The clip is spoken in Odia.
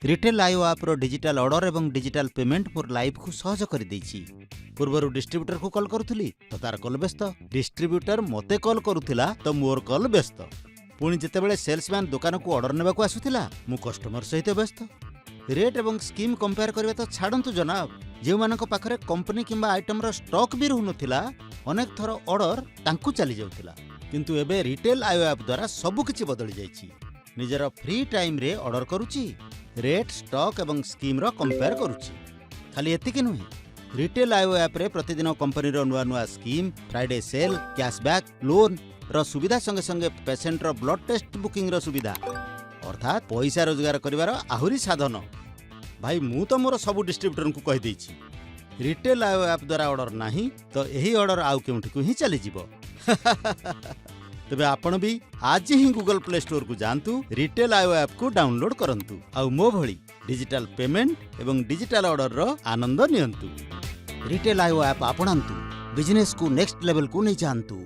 ରିଟେଲ୍ ଆଇଓ ଆପ୍ର ଡିଜିଟାଲ ଅର୍ଡର ଏବଂ ଡିଜିଟାଲ ପେମେଣ୍ଟ ମୋର ଲାଇଫକୁ ସହଜ କରିଦେଇଛି। ପୂର୍ବରୁ ଡିଷ୍ଟ୍ରିବ୍ୟୁଟରକୁ କଲ୍ କରୁଥିଲି ତ ତାର କଲ୍ ବ୍ୟସ୍ତ, ଡିଷ୍ଟ୍ରିବ୍ୟୁଟର ମୋତେ କଲ୍ କରୁଥିଲା ତ ମୋର କଲ୍ ବ୍ୟସ୍ତ। ପୁଣି ଯେତେବେଳେ ସେଲ୍ସମ୍ୟାନ୍ ଦୋକାନକୁ ଅର୍ଡର ନେବାକୁ ଆସୁଥିଲା, ମୁଁ କଷ୍ଟମର ସହିତ ବ୍ୟସ୍ତ। ରେଟ୍ ଏବଂ ସ୍କିମ୍ କମ୍ପେୟାର କରିବା ତ ଛାଡ଼ନ୍ତୁ ଜନାବ, ଯେଉଁମାନଙ୍କ ପାଖରେ କମ୍ପାନୀ କିମ୍ବା ଆଇଟମର ଷ୍ଟକ୍ ବି ରହୁନଥିଲା, ଅନେକ ଥର ଅର୍ଡର ତାଙ୍କୁ ଚାଲିଯାଉଥିଲା। କିନ୍ତୁ ଏବେ ରିଟେଲ୍ ଆଇଓ ଆପ୍ ଦ୍ୱାରା ସବୁକିଛି ବଦଳି ଯାଇଛି। ନିଜର ଫ୍ରି ଟାଇମ୍ରେ ଅର୍ଡର କରୁଛି, ରେଟ୍, ଷ୍ଟକ୍ ଏବଂ ସ୍କିମ୍ର କମ୍ପେୟାର କରୁଛି। ଖାଲି ଏତିକି ନୁହେଁ, ରିଟେଲ୍ ଆଇଓ ଆପ୍ରେ ପ୍ରତିଦିନ କମ୍ପାନୀର ନୂଆ ନୂଆ ସ୍କିମ୍, ଫ୍ରାଇଡେ ସେଲ୍, କ୍ୟାସବ୍ୟାକ୍, ଲୋନ୍ର ସୁବିଧା ସଙ୍ଗେ ସଙ୍ଗେ ପେସେଣ୍ଟର ବ୍ଲଡ୍ ଟେଷ୍ଟ ବୁକିଂର ସୁବିଧା, ଅର୍ଥାତ୍ ପଇସା ରୋଜଗାର କରିବାର ଆହୁରି ସାଧନ। ଭାଇ, ମୁଁ ତ ମୋର ସବୁ ଡିଷ୍ଟ୍ରିବ୍ୟୁଟରଙ୍କୁ କହିଦେଇଛି, ରିଟେଲ୍ ଆଇଓ ଆପ୍ ଦ୍ୱାରା ଅର୍ଡର ନାହିଁ ତ ଏହି ଅର୍ଡର ଆଉ କେଉଁଠିକୁ ହିଁ ଚାଲିଯିବ। ତେବେ ଆପଣ ବି ଆଜି ହିଁ ଗୁଗଲ ପ୍ଲେ ଷ୍ଟୋରକୁ ଯାଆନ୍ତୁ, ରିଟେଲ୍ ଆଇଓ ଆପ୍କୁ ଡାଉନଲୋଡ୍ କରନ୍ତୁ ଆଉ ମୋ ଭଳି ଡିଜିଟାଲ ପେମେଣ୍ଟ ଏବଂ ଡିଜିଟାଲ ଅର୍ଡରର ଆନନ୍ଦ ନିଅନ୍ତୁ। ରିଟେଲ୍ ଆଇଓ ଆପ୍ ଆପଣାନ୍ତୁ, ବିଜନେସକୁ ନେକ୍ସଟ ଲେଭେଲକୁ ନେଇଯାଆନ୍ତୁ।